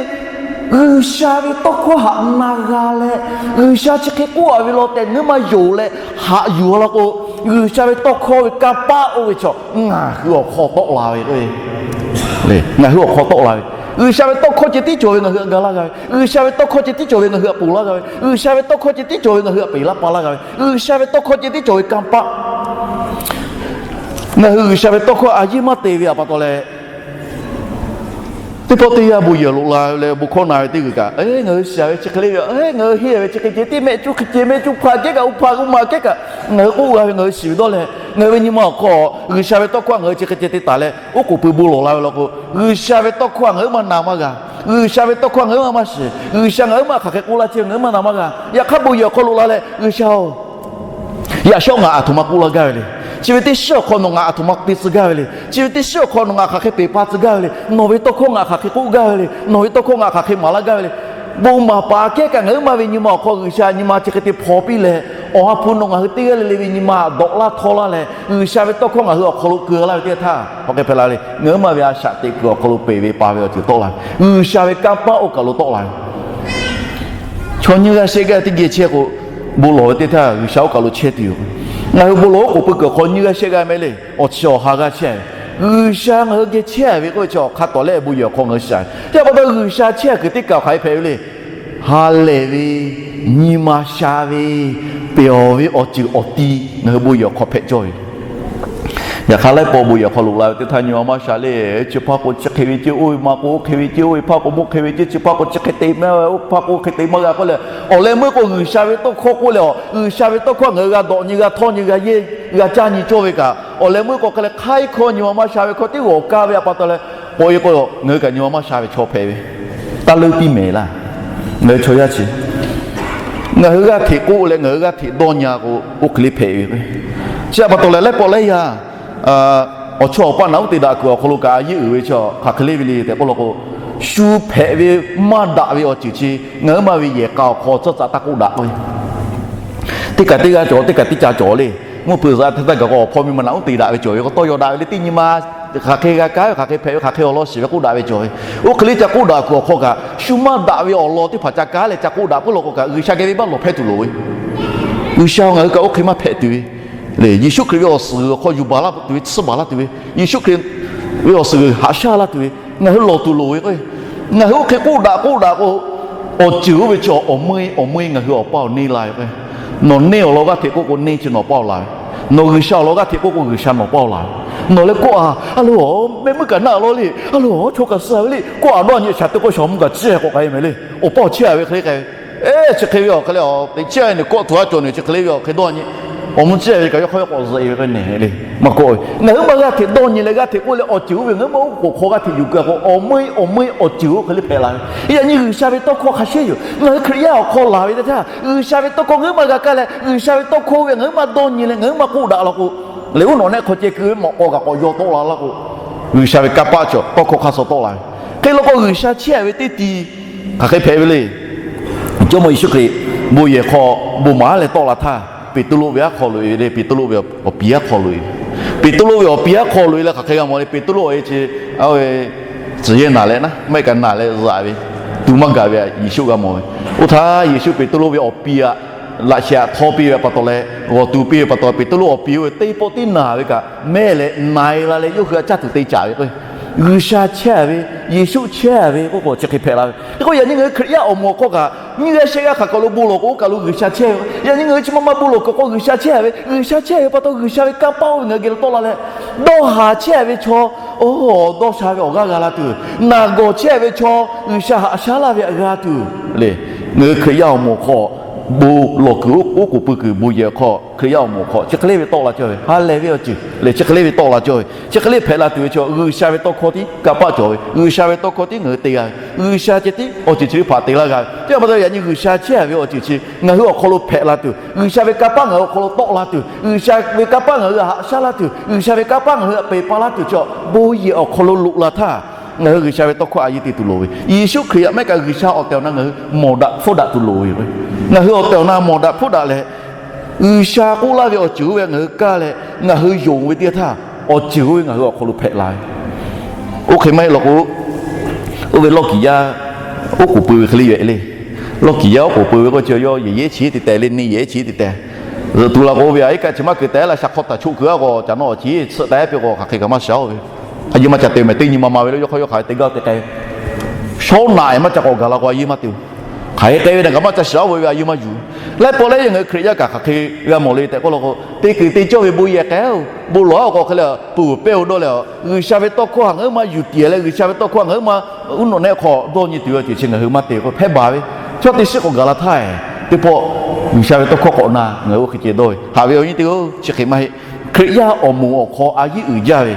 G'uiˬsha ve tawˇ hkawˇ htaꞈ na g'a leh, G'uiˬsha chi hk'e k'oˆ a ve law tehꞈ ngaˬ hui maˇ yonˍ leh haꞈ yuˬ a laˇ k'o, G'uiˬsha ve tawˇ hkawˇ ve kanˇ paˆ oˇ ve chaw ngaˬ hui awˬ hk'aw tawˆ la ve k'o, ngaˬ hui awˬ hk'aw tawˆ la ve. G'uiˬsha ve tawˇ hkawˇ ceh tiˉ cawˬ ve ngaˬ hui htaꞈ ga laˇ g'a ve, G'uiˬsha ve tawˇ hkawˇ ceh tiˉ cawˬ ve ngaˬ hui htaꞈ ponˬ laˇ g'a ve, G'uiˬsha ve tawˇ hkawˇ ceh tiˉ cawˬ ve ngaˬ hui htaꞈ peˬ laˇ pa laˇ g'a ve, G'uiˬsha ve tawˇ hkawˇ ceh tiˉ cawˬ ve kanˇ paˆ ngaˬ hui G'uiˬsha ve tawˇ hkawˇ a yeˉ maˇ te ve htaꞈ pa taw leh, teˇ pawˆ teˇ yanˇ bon yehˬ loꞈ la leh bon hkawˇ na ve teˇ g'uiˬ kaꞈ, ngaˬ hui shiˍ ve chi hk'e le ve, ngaˬ hui henˇ ve chi hk'e ceh tiˉ mehˆ cuˇ hk'e ceh mehˆ cuˇ hpaˍ kehˉ kaꞈ, oˇ hpaˍ oˇ ma kehˉ kaꞈ, ngaˬ hui k'oˆ g'a ve ngaˬ hui shiˍ ve dawˇ leh, ngaˬ hui ve nyi ma awˬ hk'aw G'uiˬsha ve tawˇ hkawˇ ngaˬ hui chi hk'e ceh te taˍ leh oˉ k'oˍ pui bon lawˬ la ve law k'o, G'uiˬsha ve tawˇ hkawˇ ngaˬ hui maˇ na maˇ g'a. G'uiˬsha ve tawˇ hkawˇ ngaˬ hui maˇ maˇ shiˍ. G'uiˬsha ngaˬ hui maˇ hk'aˬ hk'e k'oˆ laˇ chehˇ ngaˬ hui maˇ na maˇ g'a. Yaꞈ hk'aˇ bon yehˬ awˬ hk'aw loꞈ la leh, G'uiˬsha-oˬ, yaꞈ shawˉ ngaˬ aˬ htoꞈ ma k'oˆ laˇ gaˇ ve le. Chi ve teˇ shiˉ awˬ hk'aw nawˬ ngaˬ aˬ htoꞈ ma te tcuh gaˇ ve le. Chi ve teˇ shiˉ awˬ hk'aw nawˬ ngaˬ hk'aˬ hk'e peˬ pa tcuh gaˇ ve le. Nawˬ ve tawˇ hkawˇ ngaˬ hk'aˬ hk'e k'oˆ gaˇ ve le. Nawˬ ve tawˇ hkawˇ ngaˬ hk'aˬ hk'e maˍ laˇ gaˇ ve le. Bon maˍ paˍ kehˉ kaꞈ ngaˬ hui maˇ ve nyi ma awˬ hk'aw G'uiˬsha nyi ma chi hk'e te hpaw piˇ leh, Awˬ ha hpu nawˬ ngaˬ hui teˇ g'aˇ le le ve nyi ma dawꞈ laˇ htawˇ laˇ leh, G'uiˬsha ve tawˇ hkawˇ ngaˬ hui awˬ hk'aw lo keu laˇ ve teˇ htaˇ, hk'aˬ hk'e hpehꞈ la le. Ngaˬ hui maˇ ve a shaꞈ teꞈ kuiˬ awˬ hk'aw lo peˬ ve pa ve awˬ ceuˬ tawˆ la ve, G'uiˬsha ve kanˇ paˆ oˇ kaˬ lo tawˆ la ve. Chaw nyiˇ g'aˇ shehˆ g'aˇ teˇ geh chehˇ k'o, bon lawˬ ve teˇ htaˇ G'uiˬsha oˇ kaˬ lo chehˇ tuˬ yoˬ. Ngaˬ hui bon lawˬ oˉ k'oˍ pui kuiˬ awˬ hk'aw nyiˇ g'aˇ shehˆ g'aˇ mehˍ le, awˬ chi awˬ ha g'aˇ chehˇ ve, G'uiˬsha ngaˬ hui geh chehˇ ve k'oˆ ve chi awˬ hk'a tawˍ leh bon yehˬ awˬ hk'aw ngaˬ hui shiˍ ve. Chi pa taw G'uiˬsha chehˇ kuiˬ teˇ kaˬ hk'aˬ hk'e hpehꞈ ve le. Ha lehˬ ve, nyi ma sha ve, peˬ awˬ ve awˬ ceuˬ awˬ ti ngaˬ hui bon yehˬ awˬ hk'aw hpehꞈ cawˇ ve. Yaꞈ hk'aˇ laiˉ pawˆ bon yehˬ hk'aw loꞈ la ve teˇ htaˇ nyi ma maˇ sha le. Chi hpaˇ k'o chi hk'e ve ceˇ, oˇ ve ma k'o oˇ hk'e ve ceˇ, oˇ ve hpaˇ k'o mawˇ hk'e ve ceˇ, chi hpaˇ k'o chi hk'e te maˇ, oˇ hpaˇ k'o oˇ hk'e te maˇ g'a k'oˆ leh, awˬ leh meuˇ k'o G'uiˬsha ve tawˇ hkawˇ k'oˆ leh, G'uiˬsha ve tawˇ hkawˇ ngaˬ hui g'a dawꞈ nyi, g'a htawˇ nyi, g'a yehˇ, g'a caˇ nyi cawˇ ve kaꞈ, awˬ leh meuˇ k'o hk'e leh hk'aiˉ hkawˇ nyi ma maˇ sha ve hkawˇ teˇ g'awˬ kaˇ ve htaꞈ pa taw leh, k'awꞈ e k'o, ngaˬ hui kaꞈ nyi ma maˇ sha ve chaw hpehꞈ ve, taˇ leuˉ tiˉ mehˍ laˇ. Ngaˬ hui chaw yaˇ chi ngaˬ hui g'aˇ hteꞈ k'oˆ leh ngaˬ hui g'aˇ hteꞈ dawˇ nyi a k'o, oˇ hk'e le hpehꞈ ve. Chi htaꞈ pa taw leh laiˉ pawˆ laiˉ yaˇ awˬ chawˇ awˬ paˆ naꞈ uˉ te daꞈ kuiˬ awˬ hk'aw lo kaꞈ a yeˉ uiˍ ve chi hk'aˬ hk'e le ve le tehꞈ k'oˆ law k'o, shu hpehꞈ ve maˇ daꞈ ve awˬ ceuˬ chi ngaˬ hui maˇ ve yehˬ k'a awˬ hk'aw tcuhˉ tcuhˉ taˇ k'oˆ daꞈ k'o, teˇ kaꞈ teˇ g'aˇ cawˬ, teˇ kaꞈ teˇ ca cawˬ le. Mvuhˇ hpeuꞈ zaꞈ htaˇ htaˇ gaˬ k'o, awˬ hpawˇ miˇ ma naꞈ uˉ te daꞈ ve cawˬ ve k'o, tawˇ yaw daꞈ ve le. Teˇ nyi ma hk'aˬ hk'e g'a kaˉ ve, hk'aˬ hk'e hpehꞈ ve, hk'aˬ hk'e awˬ lawn shiˍ ve k'oˆ daꞈ ve cawˬ ve. Oˇ hk'e le ca k'oˆ daꞈ kuiˬ awˬ hk'aw kaꞈ, shu maˇ daꞈ ve awˬ lawn teˇ hpaˍ ca kaˉ leh ca k'oˆ daꞈ puiˉ law k'o kaꞈ, G'uiˬsha geh ve maˇ lawˬ hpehˇ tuˬ loˍ ve. G'uiˬsha ngaˬ hui kaꞈ oˇ hk'e maˇ hpehꞈ tuˬ ve le. Yeˍsuˆ Hkriꞈ ve awˬ suhˍ g'uiˬ awˬ hk'aw yuˬ baˬ laˇ tuˬ ve, tsuhˇ baˬ laˇ tuˬ ve, Yeˍsuˆ Hkriꞈ ve awˬ suhˍ g'uiˬ haꞈ shaˉ laˇ tuˬ ve, ngaˬ hui lawˬ tuˬ loˍ ve k'o, ngaˬ hui oˇ hk'e k'oˆ daꞈ k'oˆ daꞈ k'o, awˬ ceuˬ oˇ ve chi awˬ meuˇ awˬ meuˇ ngaˬ hui awˬ paˇ awˬ neˇ la ve k'o, nawˬ neˇ awˬ lawn g'aˇ hteꞈ k'oˆ k'o, neˇ chi nawˬ paˇ awˬ la ve, nawˬ G'uiˬsha awˬ lawn g'aˇ hteꞈ k'oˆ k'o, G'uiˬsha nawˬ paˇ awˬ la ve. Nawˬ leh kawˆ a, a lo, mehˆ meuˇ kaꞈ naˆ a law le, a lo, chaw kaꞈ suh ve le, kawˆ a dawˇ nyi shaˍ te k'o shaˍ mvuh kaꞈ ciˇ k'awꞈ k'ai meh le, awˬ paˇ awˬ chehˇ a ve hk'e le k'ai ve. Chi hk'e ve awˬ hk'e leh a te ciˇ a nyi kawˆ tuˬ a cawˬ nyi chi hk'e le ve awˬ hk'e dawˇ nyi, awˬ mvuh ciˇ a ve kaꞈ yawˇ hk'aw yawˇ k'awꞈ zuhꞈ e ve k'o nehˬ le. Maˇ kawˆ ve, ngaˬ hui maˇ g'aˇ hteꞈ dawˇ nyi leh g'aˇ hteꞈ k'oˆ leh awˬ ceuˬ oˇ ve ngaˬ hui maˇ oˉ k'oˍ hk'aw g'aˇ hteꞈ yuˬ keu a k'o, awˬ meuˇ awˬ meuˇ awˬ ceuˬ oˇ hk'e le hpehꞈ la ve. Yaꞈ nyi G'uiˬsha ve tawˇ hkawˇ hk'a sheˉ yoˬ. Ngaˬ hui Hkriꞈ yaˇ awˬ hk'aw laˬ ve teˇ htaˇ, G'uiˬsha ve tawˇ hkawˇ ngaˬ hui maˇ g'a kaˇ leh, G'uiˬsha ve tawˇ hkawˇ oˇ ve ngaˬ hui maˇ dawˇ nyi leh ngaˬ hui maˇ k'oˆ daꞈ law k'o, leh uˉ nawꞈ nehˆ hk'aw ceh keu ve mawꞈ k'aw kaꞈ k'awꞈ yaw tawˆ la laˇ k'o, G'uiˬsha ve kanˇ paˆ cawˬ, tawˇ hkawˇ hk'aˇ suh tawˆ la ve. Hk'e law k'o G'uiˬsha chehˇ ve teˇ ti hk'aˬ hk'e hpehꞈ ve le. Jawˇmawˇ Yeˍsuˆ Hkriꞈ bon yehˬ hk'aw bon maˍ leh tawˆ la htaˇ, Peˍtruˆ ve aˉ hk'aw loꞈ e ve le. Peˍtruˆ ve awˬ piˍ aˉ hk'aw loꞈ e ve. Peˍtruˆ ve awˬ piˍ aˉ hk'aw loꞈ e leh hk'aˬ hk'e g'a mawˬ le. Peˍtruˆ awˬ e chi, a, tcuhˬ yehˇ naˍ leh naˉ maˇ heˆ kaꞈ naˍ leh zaꞈ ve, tuˬ maˇ gaˬ ve Yeˍsuˆ g'a mawˬ ve. Oˇ htaˇ Yeˍsuˆ Peˍtruˆ ve awˬ piˍ aꞈ laꞈ shehˍ htaw piˇ ve pa taw leh, g'awˬ tuˬ piˇ ve pa taw, Peˍtruˆ awˬ piˇ-oˬ ve teˇ pawˆ tiˉ naˬ ve kaꞈ mehˆ leh na-e la leh yawˇ hui htaꞈ caˇ tuˬ te caˍ ve k'o, G'uiˬsha chehˇ ve, Yeˍsuˆ chehˇ ve k'oˆ k'o chi hk'e hpehꞈ la ve. Hk'e k'o yaꞈ nyi ngaˬ hui Hkriꞈ yaˇ awˬ moˍ awˬ hk'aw kaꞈ nyiˇ g'aˇ shehˆ g'aˇ hk'aˬ kaꞈ lo bon lawˬ k'o, oˇ kaˬ lo G'uiˬsha chehˇ ve. Yaꞈ nyi ngaˬ hui chi ma ma bon lawˬ kuiˬ k'o G'uiˬsha chehˇ ve, G'uiˬsha chehˇ ve pa taw G'uiˬsha ve kanˇ paˆ oˇ ve ngaˬ hui geh lo tawˆ la leh, dawˇ haˍ chehˇ ve chaw, oˇ dawˇ sha ve awˬ g'aˇ g'a la tuˬ, naˬ gawˬ chehˇ ve chaw G'uiˬsha haꞈ shaˉ laˇ ve htaꞈ g'a tuˬ le. Ngaˬ hui Hkriꞈ yaˇ awˬ moˍ awˬ hk'aw bon lawˬ kuiˬ, oˉ k'oˍ pui kuiˬ bon yehˬ awˬ hk'aw, Hkriꞈ yaˇ awˬ moˍ awˬ hk'aw chi hk'e le ve tawˆ la cawˇ ve, ha lehˬ ve awˬ ceuˬ le, chi hk'e le ve tawˆ la cawˇ ve, chi hk'e le hpehꞈ la tuˬ ve chaw G'uiˬsha ve tawˇ hkawˇ tiˉ kanˇ paˆ cawˬ ve, G'uiˬsha ve tawˇ hkawˇ tiˉ ngaˬ hui te g'a ve, G'uiˬsha ceh tiˉ awˬ ceuˬ chi ve hpaꞈ te laˇ g'a ve. Chi pa taw yaꞈ nyi G'uiˬsha chehˇ ve awˬ ceuˬ chi ngaˬ hui awˬ hk'aw lo hpehꞈ la tuˬ, G'uiˬsha ve kanˇ paˆ ngaˬ hui awˬ hk'aw lo tawˆ la tuˬ, G'uiˬsha ve kanˇ paˆ ngaˬ hui haꞈ shaˉ laˇ tuˬ, G'uiˬsha ve kanˇ paˆ ngaˬ hui htaꞈ peˬ pa laˇ tuˬ chaw bon yehˬ awˬ hk'aw lo loꞈ la htaˇ, ngaˬ hui G'uiˬsha ve tawˇ hkawˇ a yiˇ te tuˬ loˍ ve. Yeˍsuˆ Hkriꞈ htaꞈ maˇ heˆ kaꞈ G'uiˬsha awˬ tehˬ awˬ na ngaˬ hui mawˬ daꞈ hpfuhˇ daꞈ tuˬ loˍ ve yoˬ. Ngaˬ hui awˬ tehˬ awˬ na mawˬ daꞈ hpfuhˇ daꞈ leh, G'uiˬsha k'oˆ laˇ ve awˬ ceuˬ oˇ ve ngaˬ hui kaˇ leh ngaˬ hui yonˍ ve teˇ htaˇ, awˬ ceuˬ oˇ ve ngaˬ hui awˬ hk'aw lo hpehꞈ la ve. Oˇ hk'e maˇ heˆ law k'o, oˇ ve lawˇ kiˍ yaˇ oˉ k'oˍ pui ve hk'e le yoˬ le. Lawˇ kiˍ yaˇ oˉ k'oˍ pui ve k'o chi yawˇ yehˬ yehˉ chi teˇ tehꞈ le, neˇ yehˬ chi teˇ tehꞈ zuhꞈ tuˬ la k'o, oˇ ve a iˉ kaˆ chi maˇ keu tehꞈ la shaˍ hk'aw taˍ choˆ kuiˬ a k'o, caꞈ nawˇ awˬ chi tsuhꞈ taˍ ehˉ piˇ k'o hk'aˬ hk'e kaꞈ maˇ shaˍ-oˬ ve. A yeˇ maˇ ca te mehˍ, teˇ nyi ma ma ve le, yawˇ hk'aˇ yawˇ hk'aˬ hk'e te gaˇ te k'ai ve. Shawˉ naꞈ maˇ ca k'awꞈ gaˬ la k'o a yeˇ maˇ te-oˬ. Hk'aˬ hk'e k'ai ve naˬ kaꞈ maˇ ca shaˍ-oˬ ve, a yeˇ maˇ yuˬ. Laiˉ pawˆ lehˬ ngaˬ hui Hkriꞈ yaˇ kaꞈ hk'aˬ hk'e g'a mawˬ le tehꞈ k'oˆ law k'o, te kuiˬ te cawˇ ve bon yehˬ k'ai-oˬ, bon lawˬ-a awˬ k'o hk'e le, peuˬ pehˇ-oˬ dawˇ leh, G'uiˬsha ve tawˇ hkawˇ htaꞈ ngaˬ hui maˇ yuˬ tiˍ leh G'uiˬsha ve tawˇ hkawˇ htaꞈ ngaˬ hui maˇ uˉ nawꞈ nehˆ hk'aw dawˇ nyi tuˬ ve awˬ ceuˬ chi ngaˬ hui maˇ te k'o hpehˇ baˬ ve. Chaw teˇ shiˉ k'awꞈ gaˬ la htaˇ, teˇ pawˆ G'uiˬsha ve tawˇ hkawˇ k'awꞈ na ngaˬ hui oˇ hk'e ceh dawˇ ve. Haꞈ ve awˬ viˉ nyi teˇ-oˬ, chi hk'e maˇ heˆ. Hkriꞈ yaˇ awˬ moˍ awˬ hk'aw a yiˇ uiˍ jaˇ ve,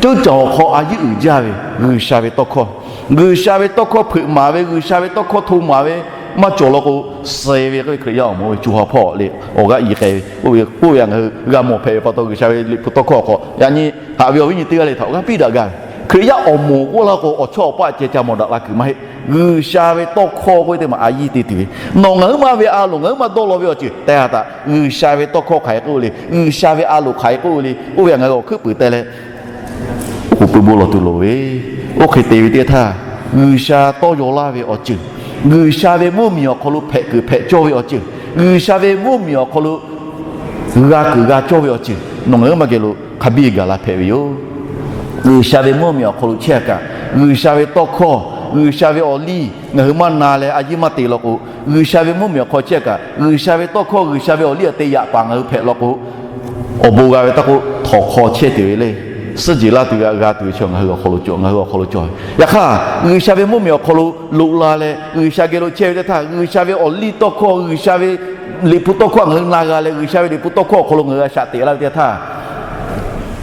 ceuˇ caˬ awˬ hk'aw a yiˇ uiˍ jaˇ ve G'uiˬsha ve tawˇ hkawˇ, G'uiˬsha ve tawˇ hkawˇ hpeuꞈ maˍ ve, G'uiˬsha ve tawˇ hkawˇ hto maˍ ve maˇ cawˬ law k'o, suh ve k'oˆ ve Hkriꞈ yaˇ awˬ moˍ ve co ha hpawˇ le awˬ g'aˇ i k'ai ve, oˇ ve k'oˆ ve ngaˬ hui g'a mawˬ hpehꞈ ve pa taw G'uiˬsha ve Liꞈ hpu tawˇ hkawˇ awˬ hk'aw yaꞈ nyi haꞈ ve awˬ viˉ nyi teˇ g'aˇ le htaꞈ awˬ g'aˇ piˇ daꞈ gaˇ ve. Hkriꞈ yaˇ awˬ moˍ k'oˆ laˇ k'o awˬ chawˇ awˬ paˆ ceh ca mawˬ daꞈ la kuiˬ maˇ heˆ. G'uiˬsha ve tawˇ hkawˇ k'oˆ ve teˇ maˬ a yiˇ te tuˬ ve, nawˬ ngaˬ huiˉ ma ve a loˍ ngaˬ huiˉ ma dawˇ law ve awˬ ceuˬ tehꞈ ha taꞈ G'uiˬsha ve tawˇ hkawˇ hk'aˬ hk'e k'oˆ ve le, G'uiˬsha ve a loˍ hk'aˬ hk'e k'oˆ ve le, oˇ ve ngaˬ hui awˬ hkuiˉ puiˍ teh leh oˉ k'oˍ pui bon lawˬ tuˬ loˍ ve. Oˇ hk'e te ve teˇ htaˇ, G'uiˬsha tawˇ yaw laˇ ve awˬ ceuˬ, G'uiˬsha ve mvuhˇmiˬ awˬ hk'aw lo hpehꞈ kuiˬ hpehꞈ cawˇ ve awˬ ceuˬ, G'uiˬsha ve mvuhˇmiˬ awˬ hk'aw lo g'a kuiˬ g'a cawˇ ve awˬ ceuˬ nawˬ ngaˬ huiˉ ma geh lo hk'a biˇ gaˬ la hpehꞈ ve yoˬ. G'uiˬsha ve mvuhˇmiˬ awˬ hk'aw lo chehˇ kaꞈ, G'uiˬsha ve tawˇ hkawˇ, G'uiˬsha ve awˬ liˇ ngaˬ hui maˇ na leh a yiˇ maˇ te law k'o, G'uiˬsha ve mvuhˇmiˬ awˬ hk'aw chehˇ kaꞈ G'uiˬsha ve tawˇ hkawˇ, G'uiˬsha ve awˬ liˇ a te yaꞈ paˍ ngaˬ hui hpehꞈ law k'o, awˬ bon g'a ve taˇ k'oˆ, htawnˍ hk'aw chehˇ tuˬ ve le. Suhˉ jeˬ laˇ tuˬ ve, g'a tuˬ ve chaw ngaˬ hui awˬ hk'aw lo cawˬ, ngaˬ hui awˬ hk'aw lo cawˬ ve. Yaꞈ hk'aˇ, G'uiˬsha ve mvuhˇmiˬ awˬ hk'aw lo loꞈ la leh G'uiˬsha geh lo chehˇ ve teˇ htaˇ, G'uiˬsha ve awˬ liˇ tawˇ hkawˇ, G'uiˬsha ve Liꞈ hpu tawˇ hkawˇ ngaˬ hui na g'a leh, G'uiˬsha ve Liꞈ hpu tawˇ hkawˇ awˬ hk'aw lo ngaˬ hui a shaꞈ teꞈ laˇ ve teˇ htaˇ,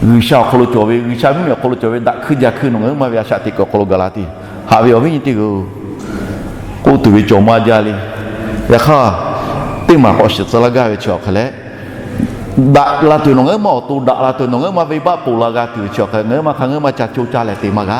G'uiˬsha awˬ hk'aw lo cawˬ ve, G'uiˬsha mvuhˇmiˬ awˬ hk'aw lo cawˬ ve daꞈ hkuiˇ ja hkuiˇ nawˬ ngaˬ huiˉ ma ve a shaꞈ teꞈ kuiˬ awˬ hk'aw lo gaˬ la tuˬ. Haꞈ ve awˬ viˉ nyi teˇ g'aˇ-oˬ, k'oˆ tuˬ ve cawˬ maˇ jaˇ le. Yaꞈ hk'aˇ, teˇ maˬ k'awꞈ shiˍ tcuh laˇ gaˇ ve chi awˬ hk'aˬ lehˬ, daꞈ la tuˬ nawˬ ngaˬ huiˉ ma awˬ to daꞈ la tuˬ nawˬ ngaˬ huiˉ ma venˇbaˆ ponˬ la g'a tuˬ ve chi awˬ hk'aˬ lehˬ, ngaˬ huiˉ ma hk'a ngaˬ huiˉ ma ca co caˇ leh te maˇ g'a.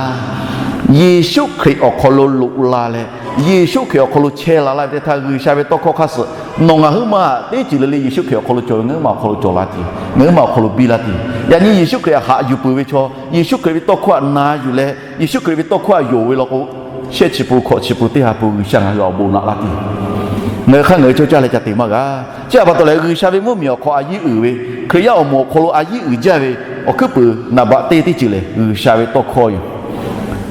Yeˍsuˆ Hkriꞈ awˬ hk'aw lo loꞈ la leh, Yeˍsuˆ Hkriꞈ awˬ hk'aw lo chehˇ la laˇ ve teˇ htaˇ, G'uiˬsha ve tawˇ hkawˇ hk'aˇ suh nawˬ ngaˬ huiˉ ma teˇ ceuˬ le le Yeˍsuˆ Hkriꞈ awˬ hk'aw lo cawˬ ve ngaˬ huiˉ ma awˬ hk'aw lo cawˬ la tuˬ, ngaˬ huiˉ ma awˬ hk'aw lo biˇ laˇ tuˬ. Yaꞈ nyi Yeˍsuˆ Hkriꞈ haꞈ yuˬ peuˬ ve chaw, Yeˍsuˆ Hkriꞈ ve tawˇ hkawˇ htaꞈ na yuˬ leh Yeˍsuˆ Hkriꞈ ve tawˇ hkawˇ htaꞈ yonˍ ve law k'o, shehˆ chi pun hkawꞈ chi pun teˇ ha pun G'uiˬsha ngaˬ hui awˬ bon naꞈ laˇ tuˬ, ngaˬ hui hk'aˇ ngaˬ hui cawˇ caˇ leh ca te maˇ g'a. Chi htaꞈ pa taw leh, G'uiˬsha ve mvuhˇmiˬ awˬ hk'aw a yiˇ uiˍ ve, Hkriꞈ yaˇ awˬ moˍ awˬ hk'aw lo a yiˇ uiˍ jaˇ ve awˬ hkuiˉ puiˍ naˍ baꞈ teˇ teˇ ceuˬ lehˬ, G'uiˬsha ve tawˇ hkawˇ yoˬ.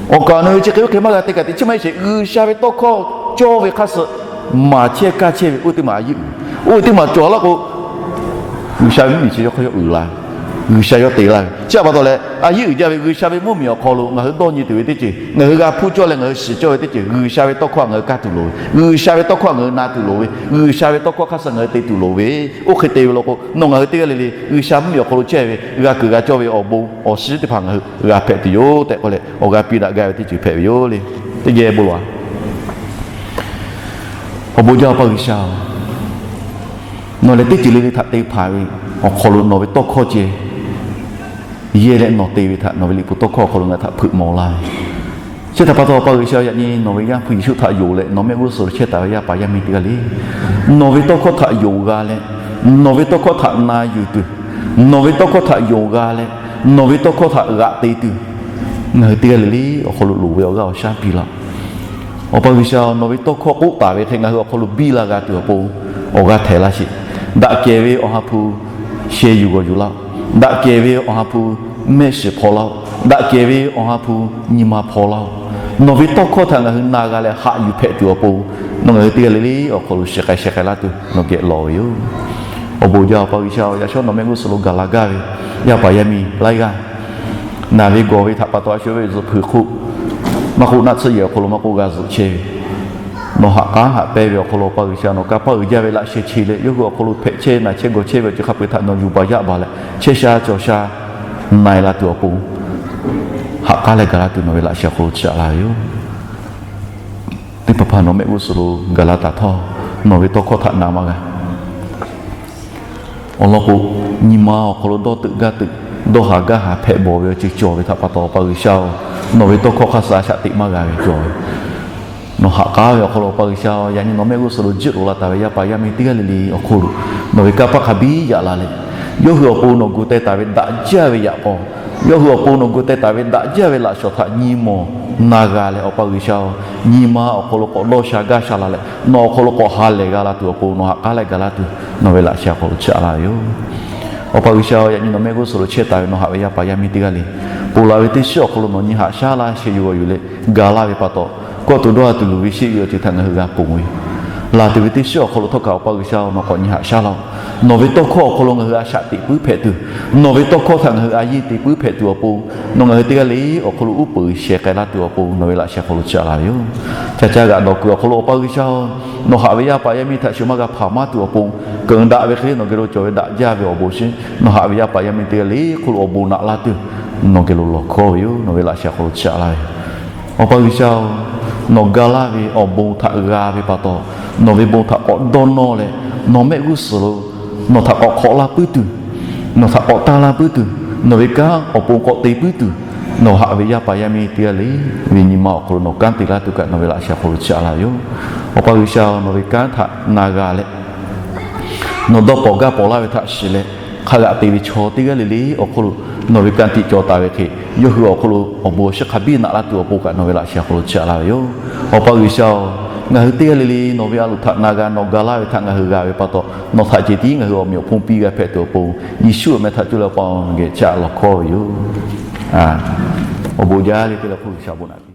Awˬ kaˍ awˬ nu ve chi hk'e oˇ hk'e maˇ g'a te kaꞈ, teꞈ chiˉ maˇ heˆ sheˍ, G'uiˬsha ve tawˇ hkawˇ cawˇ ve hk'aˇ suh maˍ chehˇ kaˇ chehˇ ve oˇ teˇ maˬ a yiˇ uiˍ. Oˇ ve teˇ maˬ cawˬ laˇ k'o, G'uiˬsha ve mvuhˇmiˬ chi yawˇ hk'aˇ yawˇ uiˍ la ve, G'uiˬsha yawˇ te laˇ ve. Chi htaꞈ pa taw leh, a yiˇ uiˍ jaˇ ve G'uiˬsha ve mvuhˇmiˬ awˬ hk'aw lo ngaˬ hui dawˇ nyi tuˬ ve teˇ ceuˬ, ngaˬ hui g'a hpuˇ cawˇ leh ngaˬ hui shiˍ cawˇ ve teˇ ceuˬ, G'uiˬsha ve tawˇ hkawˇ htaꞈ ngaˬ hui kaˇ tuˬ loˍ ve, G'uiˬsha ve tawˇ hkawˇ htaꞈ ngaˬ hui na tuˬ loˍ ve, G'uiˬsha ve tawˇ hkawˇ hk'aˇ suh ngaˬ hui te tuˬ loˍ ve. Oˇ hk'e te ve law k'o, nawˬ ngaˬ hui teˇ g'aˇ le le G'uiˬsha mvuhˇmiˬ awˬ hk'aw lo chehˇ ve g'a kuiˬ g'a cawˇ ve awˬ bon awˬ shiˉ teˇ hpaˍ ngaˬ hui g'a hpehꞈ tuˬ yoˬ tehꞈ k'oˆ leh, awˬ g'aˇ piˇ daꞈ gaˇ ve teˇ ceuˬ hpehꞈ ve yoˬ le. Teˇ geh bon lawˬ-a. Awˬ bon jaˇ Awˬ pa G'uiˬsha-oˬ, nawˬ lehˬ teˇ ceuˬ le le htaꞈ te hpanˍ ve awˬ hk'aw lo nawˬ ve tawˇ hkawˇ ceh yehˇ leh nawˬ te ve htaꞈ nawˬ ve Liꞈ hpu tawˇ hkawˇ awˬ hk'aw lo ngaˬ htaꞈ hpeuꞈ mawˬ laˇ ve. Chi htaꞈ pa taw, Awˬ pa G'uiˬsha, yaꞈ nyi nawˬ ve Yaˇ hpu Yeˍsuˆ htaꞈ yonˍ leh nawˬ mehˆ g'uˇ suhˍ lo chehˇ taˍ ve yaˇ paˍ yaˇ miˇ teˇ g'aˇ le, nawˬ ve tawˇ hkawˇ htaꞈ yonˍ g'a leh, nawˬ ve tawˇ hkawˇ htaꞈ na yuˬ tuˬ, nawˬ ve tawˇ hkawˇ htaꞈ yonˍ g'a leh, nawˬ ve tawˇ hkawˇ htaꞈ g'aꞈ te tuˬ, ngaˬ hui teˇ g'aˇ le le awˬ hk'aw lo loˍ ve awˬ g'aˇ awˬ shaˉ piˇ laˇ. Awˬ pa G'uiˬsha, nawˬ ve tawˇ hkawˇ k'oˆ taˍ ve hk'e ngaˬ hui awˬ hk'aw lo biˇ la g'a tuˬ awˬ pon, awˬ g'aˇ htehˍ laˇ sheˍ. Daꞈ kehˬ ve Awˬ ha hpu sheh yuˬ g'awˬ yuˬ laˇ-oˆ. Daꞈ kehˬ ve Awˬ ha hpu mehˆ shiˍ hpaw laˇ-oˆ. Daꞈ kehˬ ve Awˬ ha hpu nyi ma hpaw laˇ-oˆ. Nawˬ ve tawˇ hkawˇ htaꞈ ngaˬ hui na g'a leh haꞈ yuˬ hpehꞈ tuˬ awˬ pon, nawˬ ngaˬ hui teˇ g'aˇ le le awˬ hk'aw lo sheh k'ai sheh k'ai laˇ tuˬ nawˬ geh lawˬ ve yoˬ. Awˬ bon jaˇ Awˬ pa G'uiˬsha-oˬ, yaꞈ shawˉ nawˬ mehˆ g'uˇ suhˍ lo gaˬ la gaˇ ve yaˇ paˍ yaˇ miˇ laiˉ g'aˇ, naˬ ve gawˬ ve htaꞈ pa taw a shu ve zuhꞈ hpeuꞈ hk'oˆ, maˇ k'oˆ naˆ tsuhˇ yehˬ awˬ hk'aw lo maˇ k'oˆ g'a zuhꞈ chehˇ ve, nawˬ haꞈ k'aˉ haꞈ pehnˇ ve awˬ hk'aw lo Awˬ pa G'uiˬsha nawˬ kanˇ paˆ uiˍ jaˇ ve laꞈ sheh che leh yawˇ hui awˬ hk'aw lo hpehꞈ chehˇ naˬ chehˇ gawˬ chehˇ ve awˬ ceuˬ hk'a peu-eˬ htaꞈ nawˬ yuˬ baˬ yaˇ baˬ leh chehˇ sha cawˬ sha na-e la tuˬ awˬ pon, haꞈ k'aˉ leh gaˬ la tuˬ nawˬ ve laꞈ sheh awˬ hk'aw lo chi aꞈ la ve yoˬ. Teˇ hpaˍ hpaˍ nawˬ mehˆ g'uˇ suhˍ lo gaˬ la taˍ htawˇ, nawˬ ve tawˇ hkawˇ htaꞈ na maˇ g'a. Awˬ lawn k'o, nyi ma awˬ hk'aw lo dawˇ teuꞈ gaˇ teuꞈ, dawˇ haˍ gaˇ haˍ hpehꞈ bawˬ ve awˬ ceuˬ cawˬ ve htaꞈ pa taw Awˬ pa G'uiˬsha-oˬ, nawˬ ve tawˇ hkawˇ hk'a shuˍ shaꞈ teꞈ maˇ g'a ve cawˬ ve. Nawˬ haꞈ k'aˉ ve awˬ hk'aw lo Awˬ pa G'uiˬsha-oˬ, yaꞈ nyi nawˬ mehˆ g'uˇ suhˍ lo jiˆ loꞈ la taˍ ve yaˇ paˍ yaˇ miˇ teˇ g'aˇ le le awˬ hk'aw lo nawˬ ve kanˇ paˆ hk'a biˇ yaꞈ la leh, yawˇ hui awˬ pon nawˬ gu teh taˍ ve daꞈ jaˇ ve yaꞈ k'aw, yawˇ hui awˬ pon nawˬ gu teh taˍ ve daꞈ jaˇ ve laꞈ shawˍ htaꞈ nyi mawˬ na g'a leh Awˬ pa G'uiˬsha-oˬ, nyi ma awˬ hk'aw lo k'awꞈ dawˇ sha gaˇ sha la leh nawˬ awˬ hk'aw lo k'awꞈ ha lehˬ g'a la tuˬ awˬ pon nawˬ haꞈ k'aˉ leh gaˬ la tuˬ nawˬ ve laꞈ sheh awˬ hk'aw lo chi aꞈ la ve yoˬ. Awˬ pa G'uiˬsha-oˬ, yaꞈ nyi nawˬ mehˆ g'uˇ suhˍ lo chehˇ taˍ ve nawˬ haꞈ ve yaˇ paˍ yaˇ miˇ teˇ g'aˇ le, ponˬ laˬ ve teˇ shiˉ awˬ hk'aw lo nawˬ nyi haꞈ shaˉ laˇ sheh yuˬ g'awˬ yuˬ leh gaˬ laˇ ve pa taw, kawˇ tuˬ dawˇ ha tuˬ luˬ ve sheˆ ve awˬ ceuˬ htaꞈ ngaˬ hui g'a ponˬ ve yoˬ. Laˬ tuˬ ve teˇ shiˉ awˬ hk'aw lo htawˇ kaꞈ Awˬ pa G'uiˬsha-oˬ, nawˬ k'awꞈ nyi haꞈ shaˉ laˇ-oˬ. Nawˬ ve tawˇ hkawˇ awˬ hk'aw lo ngaˬ hui a shaꞈ teꞈ puiˉ hpehꞈ tuˬ, nawˬ ve tawˇ hkawˇ htaꞈ ngaˬ hui a yeˇ te puiˉ hpehꞈ tuˬ awˬ pon, nawˬ ngaˬ hui teˇ g'aˇ le awˬ hk'aw lo uˉ peunˍ sheh k'ai laˇ tuˬ awˬ pon nawˬ ve laꞈ sheh awˬ hk'aw lo chi aꞈ la ve yoˬ. Ca caˇ g'aꞈ dawˬ kuiˬ awˬ hk'aw lo Awˬ pa G'uiˬsha-oˬ, nawˬ haꞈ ve yaˇ paˍ yaˇ miˇ htaꞈ shu maˇ g'a hpanˍ maˇ tuˬ awˬ pon, keunˍ daꞈ ve hk'e le nawˬ geh lo cawˬ ve daꞈ jaˇ ve awˬ bon shiˍ, nawˬ haꞈ ve yaˇ paˍ yaˇ miˇ teˇ g'aˇ le hk'oˆ lo awˬ bon naꞈ laˇ tuˬ nawˬ geh lo lawˬ hkawˇ ve yoˬ. Nawˬ ve laꞈ sheh awˬ hk'aw lo chi aꞈ la ve yoˬ. Awˬ pa G'uiˬsha-oˬ, nawˬ ga laˇ ve awˬ bon htaꞈ g'a ve pa taw, nawˬ ve bon htaꞈ k'awꞈ dawˇ nawˇ leh, nawˬ mehˆ g'uˇ suhˍ lo nawˬ htaꞈ k'awꞈ hk'awꞈ laˇ puiˉ tuˬ, nawˬ htaꞈ k'awꞈ tanˇ laˇ puiˉ tuˬ, nawˬ ve kanˉ awˬ pon k'awꞈ te puiˉ tuˬ, nawˬ haꞈ ve yaˇ paˍ yaˇ miˇ teˇ g'aˇ le ve nyi ma awˬ hk'aw lo nawˬ kanˉ te laˇ tuˬ kaꞈ nawˬ ve laꞈ sheh awˬ hk'aw lo chi aꞈ la ve yoˬ. Awˬ pa G'uiˬsha-oˬ, nawˬ ve kanˉ htaꞈ na g'a leh, nawˬ dawˇ pawˍ gaˇ pawˍ laˇ ve htaꞈ shiˍ leh, hk'a g'aꞈ te ve chaw teˇ g'aˇ le le awˬ hk'aw lo nawˬ ve ka tiꞈ cawˬ taˍ ve hk'e, yawˇ hui awˬ hk'aw lo awˬ bon awˬ shiˍ hk'a biˇ naꞈ laˇ tuˬ awˬ pon kaꞈ nawˬ ve laꞈ sheh awˬ hk'aw lo chi aꞈ la ve yoˬ. Awˬ pa G'uiˬsha-oˬ, ngaˬ hui teˇ g'aˇ le le nawˬ ve a loˍ htaꞈ na g'a, nawˬ ga laˇ ve htaꞈ ngaˬ hui g'a ve pa taw, nawˬ htaꞈ ceh tiˉ ngaˬ hui awˬ meꞈ awˬ hponˇ piˇ g'a hpehꞈ tuˬ awˬ pon, Yeˍsuˆ awˬ meh htaꞈ cuˇ leh Awˬ pa-oˬ, nawˬ geh chi aꞈ lawˬ hkawˇ ve yoˬ. Awˬ bon jaˇ le teˇ le hk'oˆ G'uiˬsha bon naꞈ piˇ